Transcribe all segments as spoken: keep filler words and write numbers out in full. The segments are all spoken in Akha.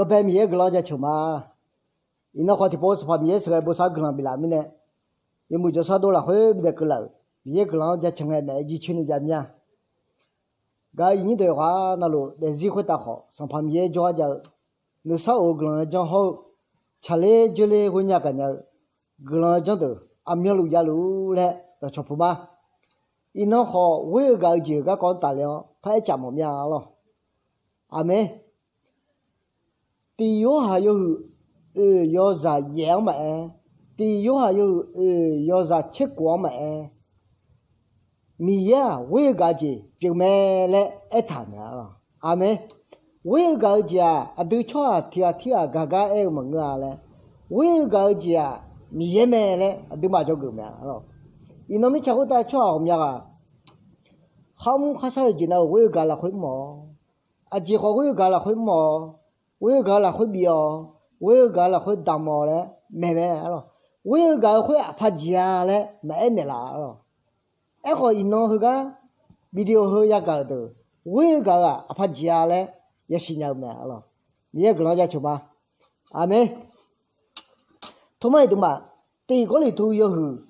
Yawbae Miqyaer guiqlanq-anr jaceuq ma. Iqnan khawf tiqpov Sanqpaq Miqyaer sheuqghae bosav-eu guiqlanq biflaf mirnae, yawmuiq jawrshar dov lafkhoer bidaef keuvlaf-euq Miqyaer guiqlanq-anr jaceuq ngae maeq-aer jircoer ni jav mir-a. Gaq-eu iqnyir deuq yawqghaq navluf daefzir khoertav khawf, Sanqpaq Miqyaer jawrgar jav-eu nuisar of-eu guiqlanq-anr janr hawr-eu, tsaqler dzoerler ghoernya gaqnya-eu guiqlanq-anr janr deuq aqmyanluf javluf-ur laer dawqcawq puq ma. Iqnan khawf ghoer-eu gaq-eu jeq-euq garkawv-anr tafler-awr paraer caf mawf mir-a lawr. Aqmeq. Tiq Yorhaq yawhuiq oeq yawzaq yaef-anr maqaer, tiq Yorhaq yawhuiq oeq yawzaq tserkhof-anr maqaer, Miqyaer-aq ghoer-eu gaq-eu jeq pyeuf mae laer aertaq-euq mae. Aqmeq. Ghoer-eu gaq-eu jeq-aq aqdui tsawrhaq tiq ghaq tirghaq gaq gar aer-eu maqngeur-a laer, ghoer-eu gaq-eu jeq-aq Miqyaer mae laer aqduimaf dzawgeuf mae. Iqnan mirtsaq khoertav tsawrhaq ghawqmya ghaq kharmr kharshar-eu jeq nav-euq ghoer-eu gaq lafkhoer mr-awq. Aqjeq khawf ghoer-eu gaq lafkhoer mr-awq. Ghoer-eu gaq lafkhoer bif-awq. Ghoer-eu gaq lafkhoer damq-awq laer maeq mae. Ghoer-eu gaq-eu khoer aqpaq jeq-a laer maqaer naeqlaf-a lawr. Aerkhawf iqnan heugar video heu yagaq-euq deuq ghoer-eu gaq-eu-aq aqpaq jeq-a laer yasiq nya-eu mae. Miqyaer guiqlanq-anr jaceuq ma. Aqmeq. Tormar iqduimaf, tiq Gawrliqtu yawhuiq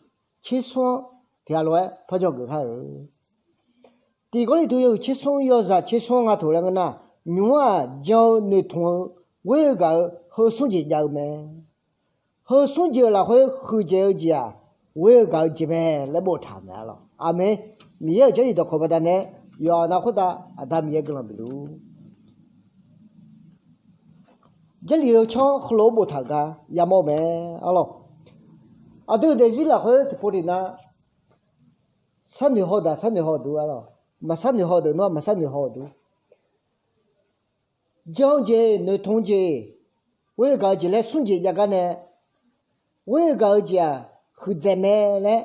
tsersmr-anr tiq ghaq lof-aer par dzawgeuf kar-eu. Tiq Gawrliqtu yawhuiq tsersmr yawzaq tsersmr-anr nga taq laer ngeur nar, nymq-mr-aq jan-eu noeqtmq-eu ghoer-eu gaq-eu heu smr jeq jav-eu mae. Heu smr jeq-euq lafkhoer huiqdzaeq-eu jeq-aq ghoer-eu gaq-eu jeq mae laer boftaq-euq mae lawr. Aqmeq. Miqyaer-euq Jarlif dawqkawq baqdanae yawqha nav khoertav Aqda Miqyaer guiqlanq bifluf-ur. Jarlif heu tsanr heulof-aer boftaq-euq gar yamawr-eu mae. Arlawr, aqdui-euq daefzir lafkhoer tiqpov tiqnav sharnoeq haw deuq sharnoeq haw-eu dur, arlawr, maqsharnoeq haw deuq nawr maqsharnoeq haw-eu dur. Jan-eu jeq noeqtmq jeq, ghoer-eu gaq-eu jeq laer smr jeq jav gar nae, ghoer-eu gaq-eu jeq-aq huiqdzaeq mae laer,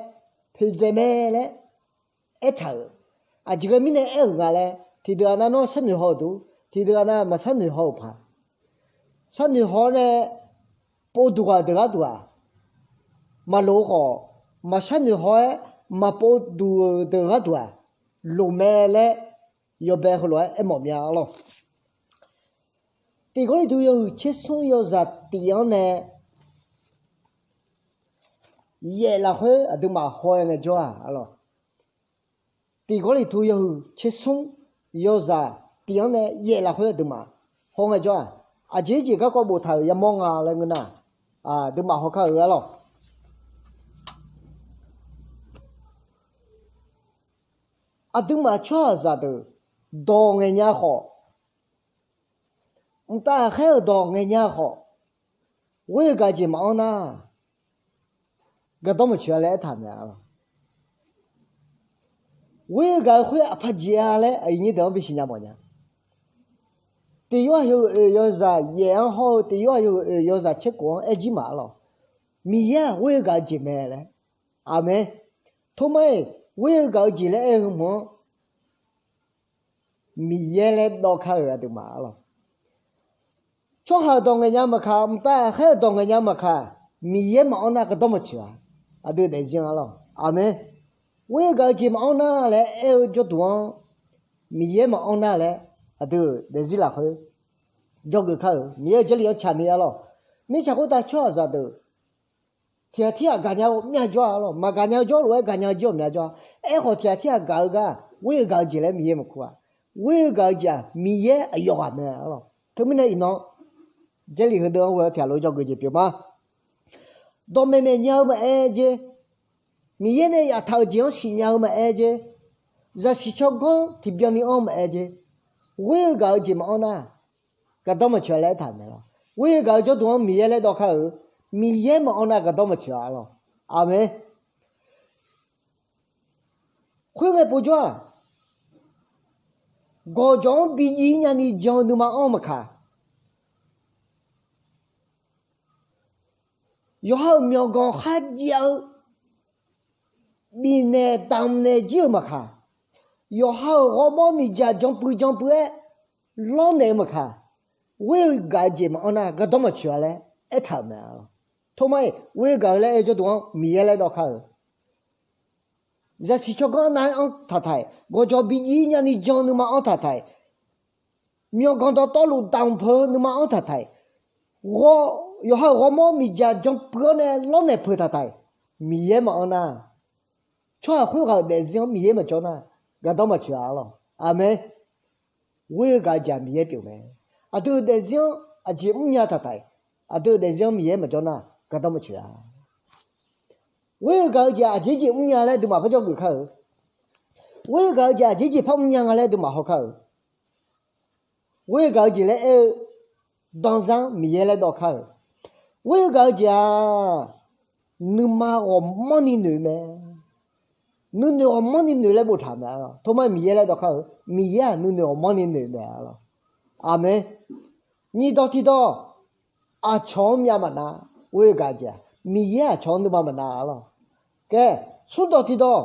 poeqdzaeq mae laer aertaq-euq. Aqjeq ghae mirnae aer-euq nga laer tiqdeuq-aq nav nawr sharnoeq haw-euq dur, tiqdeuq-aq nav maqsharnoeq haw-euq paq. Sharnoeq haw-awr nae povduq ghaq deuq gharduq-aq maqloq khawf, maqsharnoeq haw-aer maqpov duq-euq deuq gharduq-aq loq mae laer yawbae heulof-aer aermawf mir-a lawr. Tiq Gawrliqtu yawhuiq tsersmr yawzaq tiq-anr nae yaef lafkhoer aqduimaf haw-aer ngaejawr-aq, arlawr, tiq Gawrliqtu yawhuiq tsersmr yawzaq tiq-anr nae yaef lafkhoer aqduimaf haw ngaejawr-aq, aqjeq jeq garkawv boftaq-euq yamawr nga laer ngeur nar, aqduimaf haw kar-eu, arlawr. Aqduimaf tsawrhaqzaq deuq dawq ngaeqnya khawf, mqtav ghaqkhaer-euq dawq ngaeqnya khawf, ghoer-eu gaq-eu jeq maqanr nar, gardanr maqtsoeq-a laer aertaq mae, arlawr. Ghoer-eu gaq-eu khoer aqpaq jeq-a laer aqyuif nyir deuq-anr bisiqnya mawfnya. Tiq Yorhaq yawhuiq oeq yawzaq yaef-anr hawr-eu tiq Yorhaq yawhuiq oeq yawzaq tserkhof-anr aer jir ma, arlawr. Miqyaer-aq ghoer-eu gaq-eu jeq mae laer. Aqmeq. Tormar-iq ghoer-eu gaq-eu jeq laer aer-eu heu hmq-anr Miqyaer laer dawv kar-euq aqduimaf, arlawr. Tsawrhaq-euq dawq ngaeqnya maqkaq, mqtav ghaqkhaer-euq dawq ngaeqnya maqkaq, Miqyaer maqanr nar gardanr maqtsoeq-a. Aqdui daefzir-anr, arlawr, aqmeq. Ghoer-eu gaq-eu jeq maqanr nar laer aer-eu jawrduq-anr, Miqyaer maqanr nar laer aqdui-euq daefzir lafkhoer dzawgeuf kar-euq Miqyaer-euq Jarlif-anr tsaqni, arlawr. Mirtsaq khoertav tsawrhaqzaq deuq tiq ghaq tirghaq gaqnya-eu myavjawr-a, arlawr. Maqgaqnya-eu jawr lof-aer gaqnya-eu jir-awq myavjawr-a. Aerkhawf tiq ghaq tirghaq gaq-eu gar ghoer-eu gaq-eu jeq laer Miqyaer maqkur-a. Ghoer-eu gaq-eu jeq-aq Miqyaer aqyawf ghaq mae, arlawr. Teumirnae iqnan Jarlif heudeuq-anr ghoe-awr tiq ghaq lof dzawgeuf jeq pyeuf ma. Dawqmaeq maeqnya-eu maqaer jer, Miqyaer nae yaftaq-euq jeq-anr siqnya-eu maqaer jer, zaqsiq tsawrganr tiqbyan ni anr-eu maqaer jer, ghoer-eu gaq-eu jeq maqanr nar gardanr maqtsoeq-a laer aertaq-euq mae, arlawr. Ghoer-eu gaq-eu jawrduq-anr Miqyaer laer dawv kar-euq, Miqyaer maqanr nar gardanr maqtsoeq-a, arlawr. Aqmeq. Khoerngae povjawr-aq, gawqjawq-anr bi jiv-ir nyani jan-eu nuima anr-eu maqkaq, yawqha-euq myawqganq kharjav-eu bifnaeq damqnaeq jir-euq maqkaq, yawqha-euq ghawrmawr miqdzaq janpuiv janpuiv-aer lawrnaeq-eu maqkaq, ghoer-eu gaq-eu jeq maqanr nar gardanr maqtsoeq-a laer aertaq-euq mae. Tormar-iq ghoer-eu gaq-eu laer aer-eu jawrduq-anr Miqyaer laer dawv kar-euq, zaqsiq tsawrganr nav-aer anr taqtaq-iq, gawqjawq bi jiv-ir nyani jan-eu nuima anr taqtaq-iq, myawqganq dawqtawvluf damq peuq-eu nuima anr taqtaq-iq, ghawr, yawqha-euq ghawrmawr miqdzaq janpuiv-awr nae lawrnaeq peuq taqtaq-iq, Miqyaer maqanr nar, tsawrhaq khoerghaq-euq daefzir-anr Miqyaer maqjawr nar, gardanr maqtsoeq-a arlawr. Aqmeq. Ghoer-eu gaq-eu jeq-aq Miqyaer pyeuf mae. Aqdui-euq daefzir-anr aqjeq mrnya taqtaq-iq, aqdui-euq daefzir-anr Miqyaer maqjawr nar, gardanr maqtsoeq-a. Ghoer-eu gaq-eu jeq-aq aqjeq jeq mrnya laer aqduimaf par jawrgeuf kar-eu. Ghoer-eu gaq-eu jeq-aq aqjeq jeq par mrnya nga laer aqduimaf haw kar-eu. Ghoer-eu gaq-eu jeq laer aer-eu danzar-anr Miqyaer laer dawv kar-euq. Ghoer-eu gaq-eu jeq-aq, nuima ghawqmanrni noeq mae. Nuinoeq ghawqmanrni noeq laer boftaq mae arlawr. Tomar Miqyaer laer dawv kar-eu. Miqyaer-aq nuinoeq ghawqmanrni noeq mae arlawr. Aqmeq. Nyiqdawq tiqdawq, aqcawq-anr myav maqnav. Ghoer-eu gaq-eu jeq-aq Miqyaer aqcawq-anr nuima maqnav arlawr. Khaer, smrdawq tiqdawq,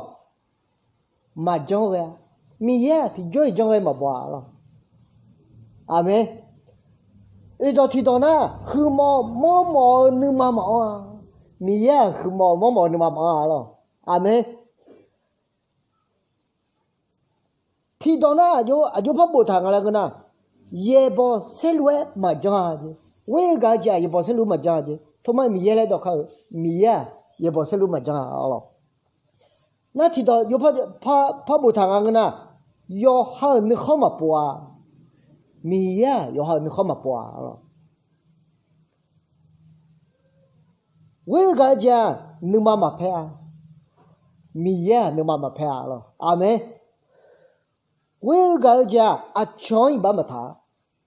maqjanr ghae-a. Miqyaer-aq tiqjawr-iq janr ghae maqbaw-a arlawr. Aqmeq. Oeqdawq tiqdawq nar, huiqmawf manrmawf-eu nuima maqanr-a. Miqyaer-aq huiqmawf manrmawf-eu nuima maqanr-a arlawr. Aqmeq. Tiqdawq nar aqjox, aqjox par boftaq nga laer ngeur nar, yaeqbawq saerlu-aer maqjanr-a jeq. Ghoer-eu gaq-eu jeq-aq yaeqbawq saerlu maqjanr-a jeq. Tomar Miqyaer laer dawv kar-eu. Miqyaer-aq yaeqbawq saerlu maqjanr-a arlawr. Nar tiqdawq aqjox par, par boftaq nga ngeur nar, yawqha-euq nuikhanr maqpov-a. Miqyaer-aq yawqha-euq nuikhanr maqpov-a arlawr. Ghoer-eu gaq-eu jeq-aq nuima maqpaer-a. Miqyaer-aq nuima maqpaer-a arlawr. Aqmeq. Ghoer-eu gaq-eu jeq-aq aqcawq-anr iqbax maqtaq-a.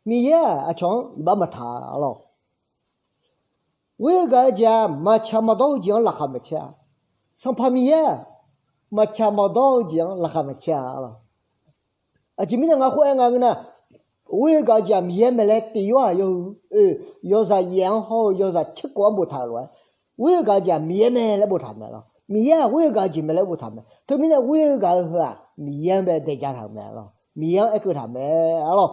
Miqyaer-aq aqcawq-anr iqbax maqtaq-a arlawr. Ghoer-eu gaq-eu jeq-aq maqtsaq maqdawr-eu jeq-anr laqkhaq maqcaer-a. Sanqpaq Miqyaer-aq maqtsaq maqdawr-eu jeq-anr laqkhaq maqcaer-a arlawr. Aqjeq mirnae ngar khoer aer nga ngeur nar, ghoer-eu gaq-eu jeq-aq Miqyaer mae laer tiq yawr-aq yawhuiq, oe, yawzaq yaef-anr hawr-eu yawzaq caerkhof-anr boftaq-euq lof-aer, ghoer-eu gaq-eu jeq-aq Miqyaer mae laer boftaq mae lawr. Miqyaer-aq ghoer-eu gaq-eu jeq mae laer boftaq mae. Teumirnae ghoer-eu gaq-eu heu-aq Miqyaer-anr bae daeqja taq-euq mae lawr. Miqyaer-anr aerkeuv taq mae arlawr.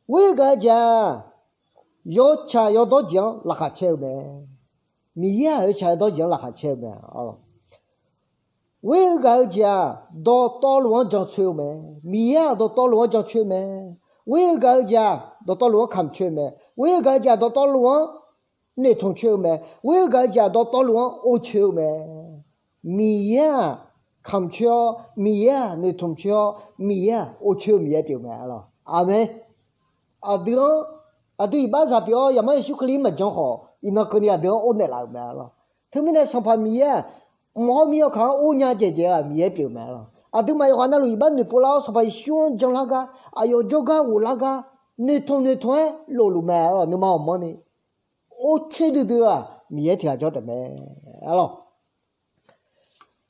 Ghoer-eu gaq-eu jeq-aq yawtsaq yawdawr jeq-anr laqkhaq caer-eu mae. Miqyaer-aq yawtsaq yawdawr jeq-anr laqkhaq caer-eu mae. Ghoer-eu gaq-eu jeq-aq dawqtawvluf-anr jancoer-eu mae. Miqyaer-aq dawqtawvluf-anr jancoer-eu mae. Ghoer-eu gaq-eu jeq-aq dawqtawvluf-anr kamq coer-eu mae. Ghoer-eu gaq-eu jeq-aq dawqtawvluf-anr noeqtmq coer-eu mae. Ghoer-eu gaq-eu jeq-aq dawqtawvluf-anr or coer-eu mae. Miqyaer-aq kamq coer-awr, Miqyaer-aq noeqtmq coer-awr, Miqyaer-aq or coer-eu Miqyaer pyeuf mae arlawr. Aqmeq. Aqdui-anr, aqdui iqbaxzaq pyeuf-awr Zaqmar Yeqsur Kali maqjan khawf, iqnan keuvni aqdui-anr or naeqlaf-euq mae arlawr. Teumirnae Sanqpaq Miqyaer-aq, mq hawr mir yawkaq-anr or nya dzaeqdzaeq-eu-aq Miqyaer pyeuf mae arlawr. Aqduimaf yawqghaq navluf iqbax noeqpov lar-awr Sanqpaq Yeqsur-anr jan lar gar, aqyawf jawrgar ghof lar gar, noeqtmq noeqtmq-aer lofluf mae arlawr. Nuima ghawqmanrni or coer duidui-eu-aq Miqyaer tiq ghaq jawr taef mae arlawr.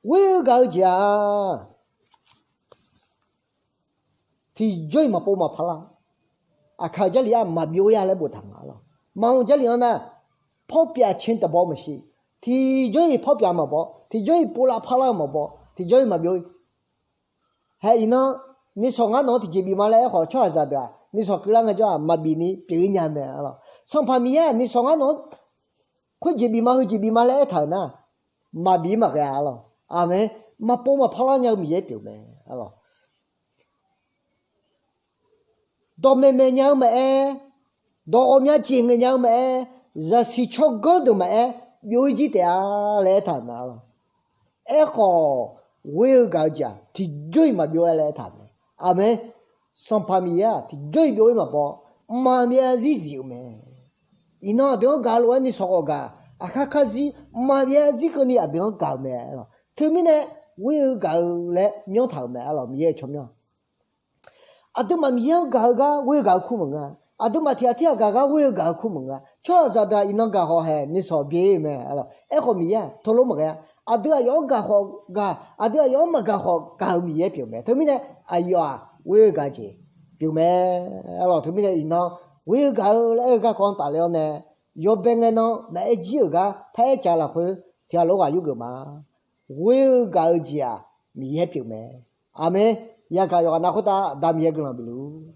Ghoer-eu gaq-eu jeq-aq tiqjawr-iq maqpov maqpar lar. Aqkaq-eu Jarlif-aq maqbyov-ir-a laer boftaq nga lawr. Maqanr-eu Jarlif-anr nar, ဖောက်ပြန်ခြင်းသဘောမရှိ. Tiqjawr-iq ဖောက်ပြန် maqbaw, tiqjawr-iq povlav parlar-eu maqbaw, tiqjawr-iq maqbyov-ir. Hae iqnan, nishawq ngar nawq-anr tiqjeq bif ma laer aerkhawf tsawrhaqzaq deuq-aq nishawq keuvlar ngae jawr-aq maqbif ni pyeuf-ir nya mae arlawr. Sanqpaq Miqyaer-aq nishawq ngar nawq-anr khoerjeq bif ma heujeq bif ma laer aertaq-euq nar, maqbif-ir maqghae-a arlawr. Aqmeq. Maqpov maqpar lar nya-eu Miqyaer pyeuf mae arlawr. Dawqmaeq maeq nya-eu maqaer, dawq ghawqmya jeq ngaeq nya-eu maqaer, zaqsiq tsawrganr deuq maqaer, byov-ir jir taef-a laer aertaq-euq mae arlawr. Aerkhawf, ghoer-eu gaq-eu jeq-aq tiqjawr-iq maqbyov-aer laer aertaq mae. Aqmeq. Sanqpaq Miqyaer-aq tiqjawr-iq byov-ir maqbaw, mqmaq myav zarzir zif-eu mae. Iqnan aqdui-anr gaq lof-aer nishawq khawf gaq, aqkar karzir mqmaq myav zarzir keuvni aqdui-anr gaq-eu mae arlawr. Teumirnae ghoer-eu gaq-eu laer myanrtaq-euq mae arlawr. Miqyaer-euq tsawrmyanr Aqduimaf Miqyaer-anr gaq-eu gar ghoer-eu gaq-eu kur maqngeur-a. Aqduimaf tiq ghaq tirghaq gaq gar ghoer-eu gaq-eu kur maqngeur-a. Tsawrhaqzaq deuq-aq iqnan gaq khawf hae nishawq byae-ir-eu mae arlawr. Aerkhawf Miqyaer-aq teulof maqghae-a. Aqdui aqyawf-anr gaq khawf gaq, aqdui aqyawf-anr maqgaq khawf gaq-eu Miqyaer pyeuf mae. Teumirnae aqyawf-aq ghoer-eu gaq jeq pyeuf mae arlawr. Teumirnae iqnan ghoer-eu gaq-eu laer aer-eu garkawv-anr tafler-awr nae, yawbae ngae nan maqaer jir-euq gar paraer cav lafkhoer tiq ghaq lof ghaq yurgeuf ma. Ghoer-eu gaq-eu jeq-aq Miqyaer pyeuf mae. Aqmeq. Yagaq yawqghaq nav khoertav Aqda Miqyaer guiqlanq bifluf.